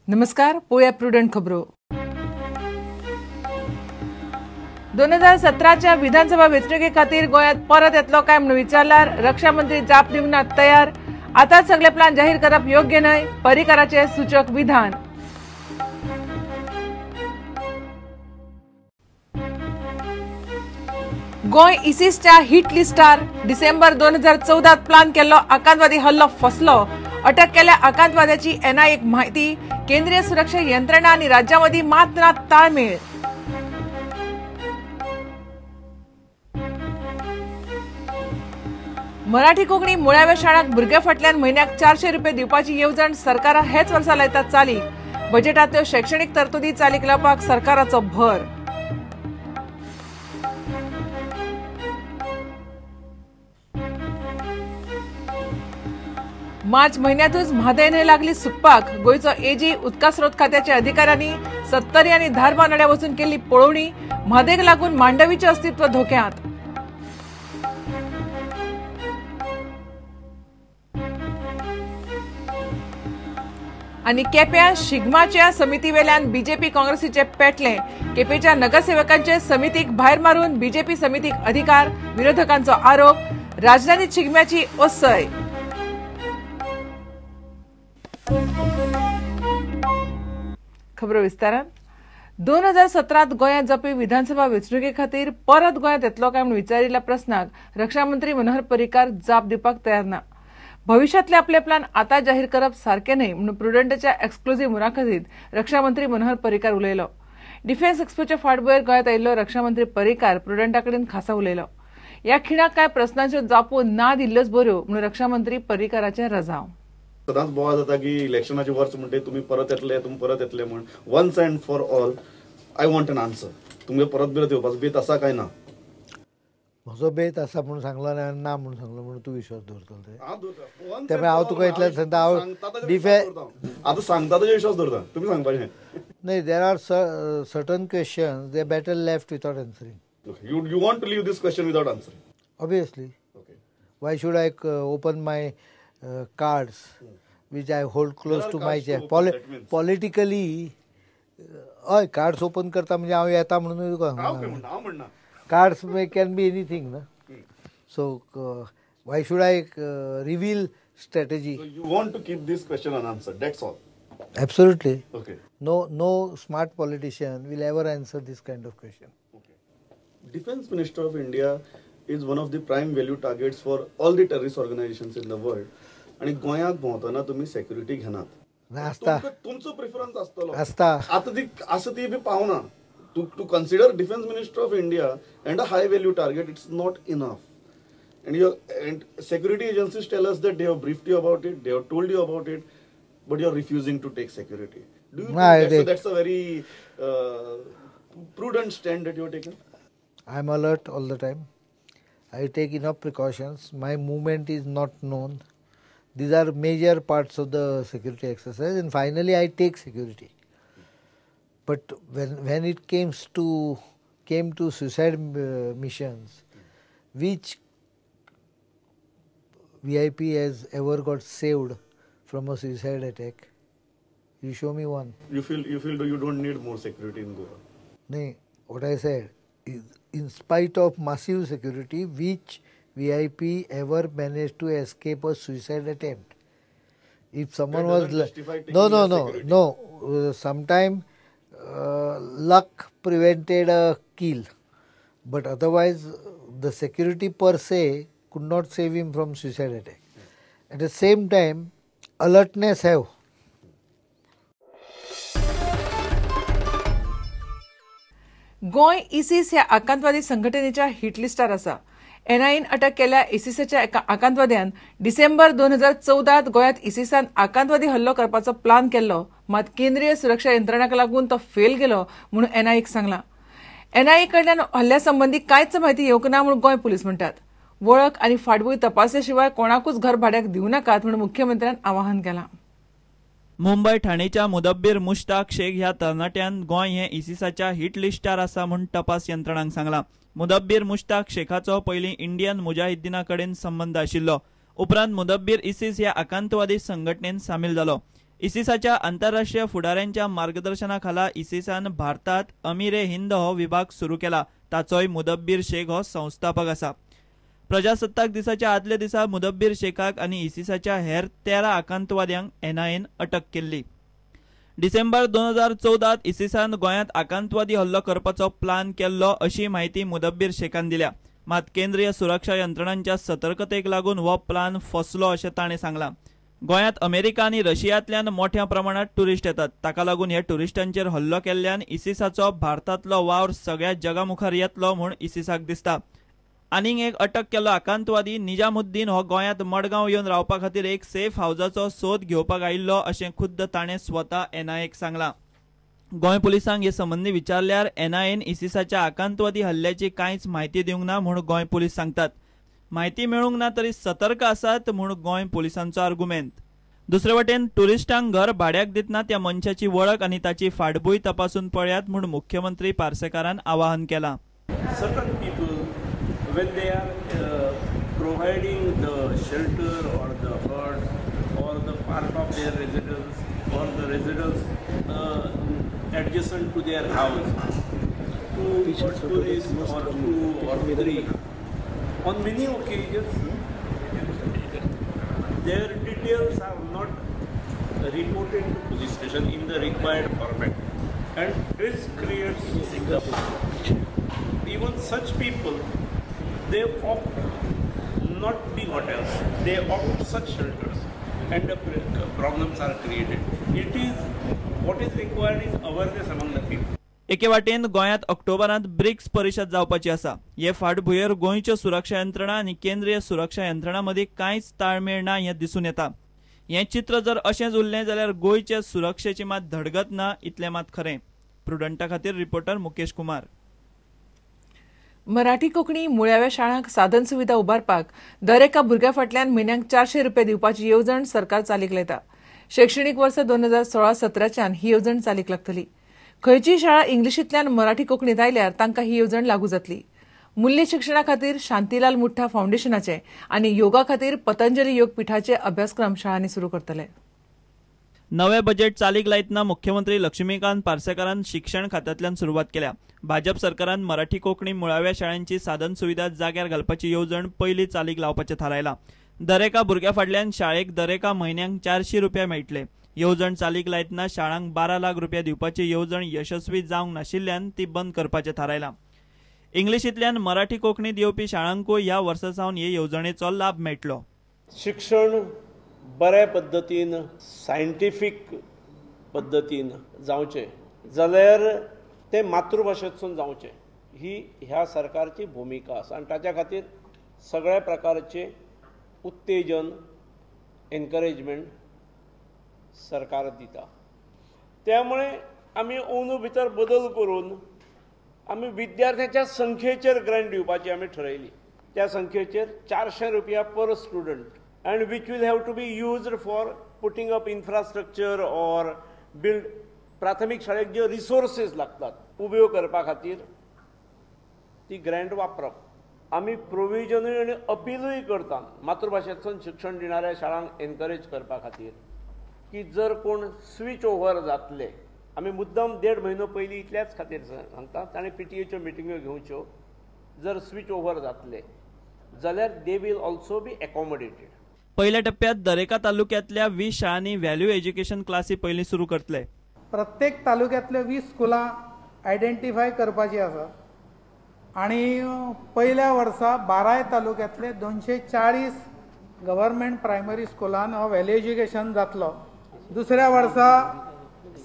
नमस्कार, पळोवया प्रुडंट खबरो. 2017च्या विधानसभा वेंचणुके खातीर गोंयांत परत येतलो काय म्हणून विचारल्यार रक्षा मंत्री जाप दिवंक ना तयार. आतांच सगळे प्लान जाहीर करप योग्य न्हय, पर्रीकाराचें सूचक विधान. गोंय इसिसच्या हिट लिस्टार. डिसेंबर 2014 प्लान केल्लो आकांतवादी हल्लो फसलो. अटक केल्ल्या आकांतवाद्याची एनआयएक म्हायती. केंद्रीय सुरक्षा यंत्रणा आनी राज्यां मदीं मात ना ताळमेळ. मराठी कोंकणी मुळाव्या शाळांक भुरग्या फाटल्यान म्हयन्याक 400 रुपये दिवपाची येवजण सरकारा हेच वर्सा लायता चालीक. बजेटांतल्यो शैक्षणीक तरतुदी चालीक लावपाक सरकाराचो भर. मार्च म्हयन्यांतूच म्हादय न्हंय लागली सुकपाक. गोंयचो एजी उदका स्रोत खात्याच्या अधिकाऱ्यांनी 70 आनी धारबांदोड्या वचून केल्ली पळोवणी. म्हादयक लागून मांडवीचें अस्तित्व धोक्यांत. आनी केप्यां शिगमाच्या समितीवेल्यान बीजेपी काँग्रेसीचे पेटले. केपेच्या नगरसेवकांचे समितीक भायर मारून बीजेपी समितीक अधिकार, विरोधकांचो आरोप. राजधानीत शिगम्याची ओसय. खबरो विस्तारान. 2017 गोंयांत जावपी विधानसभा वेंचणुके खातीर परत गोंयांत येतलो काय म्हूण विचारिल्ल्या प्रस्नाक रक्षा मंत्री मनोहर पर्रीकार जाप दिवपाक तयार ना. भविष्यातले आपले प्लान आता जाहीर करप सारखे न्हय म्हणून प्रुडंटाच्या एक्सक्लुझिव्ह मुलाखतीत रक्षा मंत्री मनोहर पर्रीकार उलयलो. डिफेन्स एक्स्पोच्या फाटभुंयेर गोंयांत आयिल्लो रक्षा मंत्री पर्रीकार प्रुडंटा कडेन खासा उलयलो. ह्या खिणाक कांय प्रस्नांच्यो जापो ना दिल्ल्योच बऱ्यो म्हणून रक्षा मंत्री पर्रीकाराचें रजांव. सदांच बोवाळ जाता की इलेक्शनाचे वर्स म्हणटे तुमी परत येतले, तुमी परत येतले म्हण. Once and for all I want an answer. तुमगे परत बिरत येवपाचो बेत आसा काय ना? म्हजो बेत आसा म्हणून सांगलो ना म्हणून सांगलो म्हणून तूं विश्वास दवरतलो ते? त्यामुळे हांव तुका इतल्यान सांगता, हांव डिफेन्स आतां सांगता ताजेर विश्वास दवरता, तुमी सांगपाचें न्हय. There are certain questions they better left without answering. You want to leave this question without answering? Obviously. Why should I open my cards which I hold close to my chest? Politically हय, cards open करता म्हणजे हांव येता म्हणून तुका सांगना. Cards may can be anything ना. So why should I reveal strategy? You want to keep this question unanswered, that's all? Absolutely. Okay. No, no smart politician will ever answer this kind of question. Okay. Defence Minister of India is one of the prime value targets for all the terrorist organizations in the world. आणि गोंयांत भोंवतना तुमी security घेनात. आसता तुमचो preference आसतलो. आसता. आतां ती आसा ती बी पावना. To consider Defence Minister of India and a high value target, it's not enough. And your and security agencies tell us that they have briefed you about it, they have told you about it, but you are refusing to take security. Do you think that's a very prudent stand that you have taken? I am alert all the time. I take enough precautions. My movement is not known. These are major parts of the security exercise, and finally I take security. But when it came to suicide missions, which VIP has ever got saved from a suicide attack? You show me one. You feel you don't need more security in Goa? No, what I said is, in spite of massive security, which VIP ever managed to escape a suicide attempt? If someone was no, sometime luck prevented a kill, but otherwise the security per se could not save him from suicide attack. At the same time, alertness have. Goa ISIS ह्या आकांतवादी संघटनेच्या hit लिस्टार आसा. NIN अटक केल्या इसिसाच्या एका आकांतवाद्यान डिसेंबर 2014 गोंयांत इसिसान आकांतवादी हल्लो करपाचो plan केल्लो, मात केंद्रीय सुरक्षा यंत्रणांक लागून तो फेल गेलो म्हणून एनआयएक सांगलां. एनआयए कडल्यान हल्ल्या संबंदी कांयच म्हायती येवंक ना म्हणून गोंय पुलीस म्हणटात. वळख आनी फाटभूंय तपासले शिवाय कोणाकूच घर भाड्याक दिवं नाकात म्हणून मुख्यमंत्र्यान आवाहन केलां. मुंबय ठाणेच्या मुदब्बीर मुश्ताक शेख ह्या तरणाट्यान गोंय हें इसिसाच्या हिट लिस्टार आसा म्हूण तपास यंत्रणांक सांगलां. मुदब्बीर मुश्ताक शेखाचो पयलीं इंडियन मुजाहिद्दीना कडेन संबंद आशिल्लो. उपरांत मुदब्बीर इसिस ह्या आकांतवादी संघटनेन सामील जालो. इसिसाच्या आंतरराष्ट्रीय फुडाऱ्यांच्या मार्गदर्शना खाला इसिसान भारतात अमीर ए हिंद हो विभाग सुरू केला. ताचोय मुदब्बीर शेख हो संस्थापक आसा. प्रजासत्ताक दिसाच्या आदल्या दिसा मुदब्बीर शेखाक आनी इसिसाच्या हेर 13 आकांतवाद्यांक एनआयएन अटक केल्ली. डिसेंबर 2014 इसिसान गोंयांत आकांतवादी हल्लो करपाचो प्लान केल्लो अशी म्हायती मुदब्बीर शेखान दिल्या. मात केंद्रीय सुरक्षा यंत्रणांच्या सतर्कतेक लागून हो प्लान फसलो अशें ताणें सांगलां. गोंयांत अमेरिका आनी रशियांतल्यान मोठ्या प्रमाणात ट्युरिस्ट येतात. ताका लागून हे ट्युरिस्टांचेर हल्लो केल्ल्यान इसिसाचो भारतांतलो वावर सगळ्या जगा मुखार येतलो म्हूण इसिसाक दिसता. आनीक एक अटक केल्लो आकांतवादी निजामुद्दीन हो गोंयांत मडगांव येवन रावपा खातीर एक सेफ हावजाचो सोद घेवपाक आयिल्लो अशें खुद्द ताणें स्वता एनआयएक सांगलां. गोंय पुलिसांक हे संबंदी विचारल्यार एनआयएन इसिसाच्या आकांतवादी हल्ल्याची कांयच म्हायती दिवंक ना म्हूण गोंय पुलीस सांगतात. म्हायती मेळूंक ना तरी सतर्क आसात म्हूण गोंय पुलिसांचो आर्गुमेंत. दुसरे वटेन ट्युरिस्टांक घर भाड्याक दितना त्या मनशाची वळख आनी ताची फाटभूंय तपासून पळयात म्हूण मुख्यमंत्री पार्सेकारान आवाहन केलां. When they are providing the shelter or the hut or the part of their residence or the residence adjacent to their house to a tourist or 2 or 3, on many occasions their details are not reported to police station in the required format, and this creates the even such people, they opt not big hotels, they opt such shelters, and the problems are created. It is what is required is awareness among the people. एके वाटेन गोंयांत ऑक्टोबरांत BRICS परिशद जावपाची आसा. हे फाटभुंयेर गोंयच्यो सुरक्षा यंत्रणा आनी केंद्रीय सुरक्षा यंत्रणा मदीं कांयच ताळमेळ ना हें दिसून येता. हें चित्र जर अशेंच उरलें जाल्यार गोंयचे सुरक्षेची मात धडगत ना इतलें मात खरें. प्रुडंटा खातीर रिपोर्टर मुकेश कुमार. मराठी कोंकणी मुळाव्या शाळांक साधन सुविधा उबारपाक दर एका भुरग्या फाटल्यान म्हयन्याक 400 रुपया दिवपाची येवजण सरकार चालीक लायता. शैक्षणीक वर्स 2016-17च्यान ही येवजण चालीक लागतली. खंयचीय शाळा इंग्लिशींतल्यान मराठी कोंकणीत आयल्यार तांकां ही येवजण लागू जातली. मूल्य शिक्षणा खातीर शांतीलाल मुठ्ठा फावंडेशनाचे आनी योगा खातीर पतंजली योगपीठाचे अभ्यासक्रम शाळांनी सुरू करतले. नवे बजेट चालीक लायतना मुख्यमंत्री लक्ष्मीकांत पार्सेकारान शिक्षण खात्यांतल्यान सुरवात केल्या. भाजप सरकारान मराठी कोंकणी मुळाव्या शाळांची साधन सुविधा जाग्यार घालपाची येवजण पयली चालीक लावपाचें थारायलां. दरेका भुरग्या फाटल्यान शाळेक दरेका म्हयन्याक 400 रुपया मेळटले. येवजण चालीक लायतना शाळांक 12 लाख रुपया दिवपाची येवजण यशस्वी जावंक नाशिल्ल्यान ती बंद करपाचें थारायलां. इंग्लिशींतल्यान मराठी कोंकणीत येवपी शाळांकूय ह्या वर्सा सावन हे येवजणेचो लाभ मेळटलो. शिक्षण बऱ्या पद्दतीन सायंटिफीक पद्दतीन जावचें जाल्यार तें मातृभाशेंतसून जावचें ही ह्या सरकारची भुमिका आसा आनी ताच्या खातीर सगळ्या प्रकारचें उत्तेजन एनकरेजमेंट सरकार दिता. त्यामुळे आमी अंदू भितर बदल करून आमी विद्यार्थ्यांच्या संख्येचेर ग्रँट दिवपाची आमी ठरयली. त्या संख्येचेर 400 रुपया per student and which will have to be used for putting up infrastructure or build प्राथमिक शाळेक ज्यो रिसोर्सेस लागतात उब्यो करपा खातीर ती ग्रँट वापरप. आमी प्रोविजनूय आनी अपिलूय करता मातृभाशेंतसून शिक्षण दिणाऱ्या शाळांक एनकरेज करपा खातीर की जर कोण स्विच ओव्हर जातले, आमी मुद्दम 1.5 म्हयनो पयलीं इतल्याच खातीर सांगता, ताणें पीटीएच्यो मिटिंग्यो घेवच्यो, जर स्विच ओव्हर जातले जाल्यार they will also be accommodated. पहिल्या टप्प्यात दरेका तालुक्यातल्या 20 शाळांनी व्हॅल्यू एज्युकेशन क्लासी पयलीं सुरू करतले. प्रत्येक तालुक्यातले 20 स्कुलां आयडेंटिफाय करपाची आसा आनी पयल्या वर्सा 12 तालुक्यातले 240 गव्हर्मेंट प्रायमरी स्कुलान हो व्हॅल्यू एज्युकेशन जातलो. दुसऱ्या वर्सा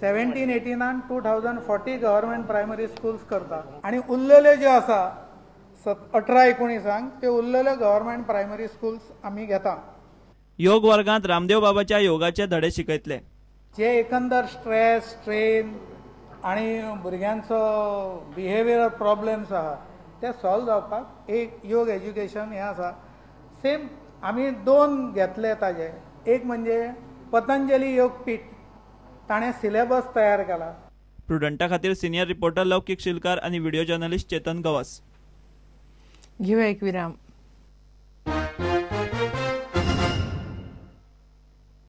17-18 2040 गव्हर्मेंट प्रायमरी स्कूल्स करता आनी उरलेल्यो ज्यो आसा 18-19 ते उरलेल्यो गव्हर्मेंट प्रायमरी स्कूल्स आमी घेता. योग वर्गांत रामदेव बाबाच्या योगाचे धडे शिकयतले. जे एकंदर स्ट्रेस, स्ट्रेन आनी भुरग्यांचो बिहेवियर प्रॉब्लेम्स आहा ते सॉल्व जावपाक एक योग एज्युकेशन हें आसा. सेम आमी 2 घेतले ताजे, एक म्हणजे पतंजली योगपीठ, ताणें सिलेबस तयार केला. प्रुडंटा खातीर सिनियर रिपोर्टर लौकिक शिलकार आनी व्हिडिओ जर्नलिस्ट चेतन गवस. घेऊया एक विराम.